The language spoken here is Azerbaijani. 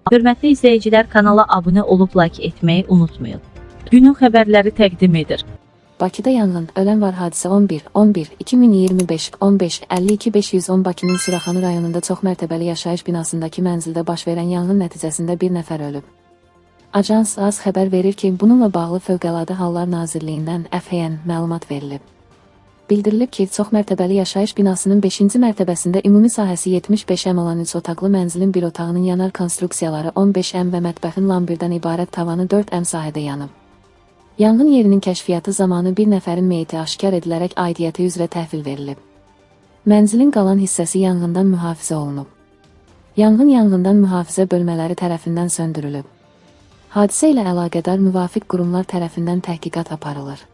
Hörmətli izləyicilər, kanala abunə olub like etməyi unutmayın. Günün xəbərləri təqdim edir. Bakıda yanğın, ölən var. Hadisə 11 11 2025 15 52 510 Bakının Suraxanı rayonunda çoxmərtəbəli yaşayış binasındakı mənzildə baş verən yanğın nəticəsində bir nəfər ölüb. Ajans AZ xəbər verir ki, bununla bağlı Fövqəladə Hallar Nazirliyindən FHN məlumat verilib. Bildirilib ki, çoxmərtəbəli yaşayış binasının 5-ci mərtəbəsində ümumi sahəsi 75 m olan 3 otaqlı mənzilin bir otağının yanar konstruksiyaları 15 m və mətbəxin lambirdən ibarət tavanı 4 m sahədə yanıb. Yanğın yerinin kəşfiyyatı zamanı bir nəfərin meyiti aşkar edilərək aidiyyəti üzrə təhvil verilib. Mənzilin qalan hissəsi yanğından mühafizə olunub. Yanğın yanğından mühafizə bölmələri tərəfindən söndürülüb. Hadisə ilə əlaqədar müvafiq qurumlar tərəfindən təhqiqat aparılır.